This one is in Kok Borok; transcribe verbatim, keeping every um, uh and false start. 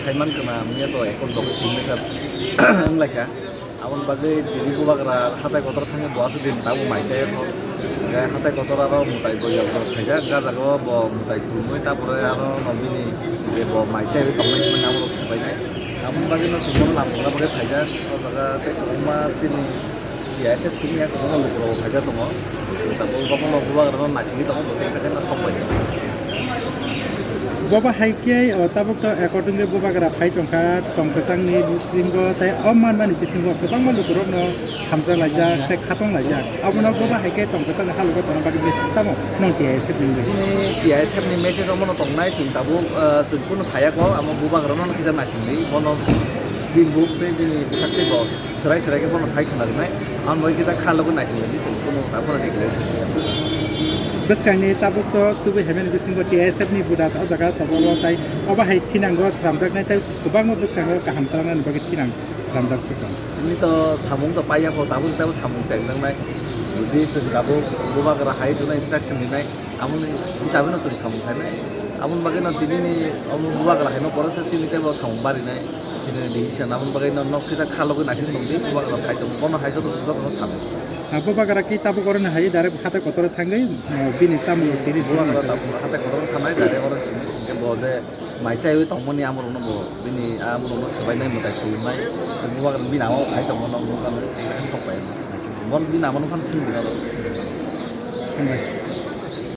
Saiman kana miya to ekor dok singni sa wnglaikha. Aboni bagwi tini bubagra hatai kotor thangwi bo aswk din tabuk mai chaya kho. Hwnkhe hatai kotor aro mwtai boyok rok khaijak, gajak o bo mwtai khulumwi, tapore aro no bini je bo mai chaiwi tongnai hwnwi abo rok swbainai. Aboni bagwi no chwng bono lamsokna bagwi phaijak. O jaga tei kwbangma chini T S F simi ya kwbangma lukurok bo phaijak tongo. Tabuk obono bubagrano naisingwi tongo, bo khe khe no sok bai. Bobo hai khe, o, tabuk to accordingly bubagra phai tongkha, tong kwchangni bisingo tei o manmani bisingo kwbangma lukurokno hamjak laijak tei khatong laijak. Abono bobo hai khe tong kwchangni halugo tongna bagwi message tamo nwng T S F ni? Chini T S F ni message omono tongnai, chwng tabuk, ah, chwng kunu saya kho, amo bubagrano kisa naisingwi, bono bini buk tei bini bwsakte bo. Swrai swrai khe bono sai khwna rwnai, ang bai kisa kha logo naising laidi se, kuno ta bono declare. Bwskangni tabuk to tubu hemeni bisingo T S F ni buda o jaga tobo tei obo hai thinango slamjaknai tei kwbangma bwskango kaham talangna bagwi thinang slamjak tong. Chini to samung to paiya kho, tabuk tabuk samung chengjaknai. Jodi chwng tabuk bubagra hai chwngno instruction rinai. Aboni hisabeno chwng samung khainai. Aboni bagwino tinini omo bubagra haino poresa chini teibo samung barinai. Chini decision aboni bagwino nok kisa kha logwi naising tongdi, bubagra phai tongo. Bono hai joto jotono sabo. Ah, bubagra ki tabuk oro hai direct hatai kotoro thangwi, ah, bini samung tini bubagra samung tabuk hatai kotoro thanai direct oro sini. Hwnkhe bo je mai chaiwi tongmani amorokno bo bini amorokno swbainai mwtai khulumnai. Bubagra bini ama phai tongmano nukha nukha sok pai. Bon bini ama nukha sini. Hambai.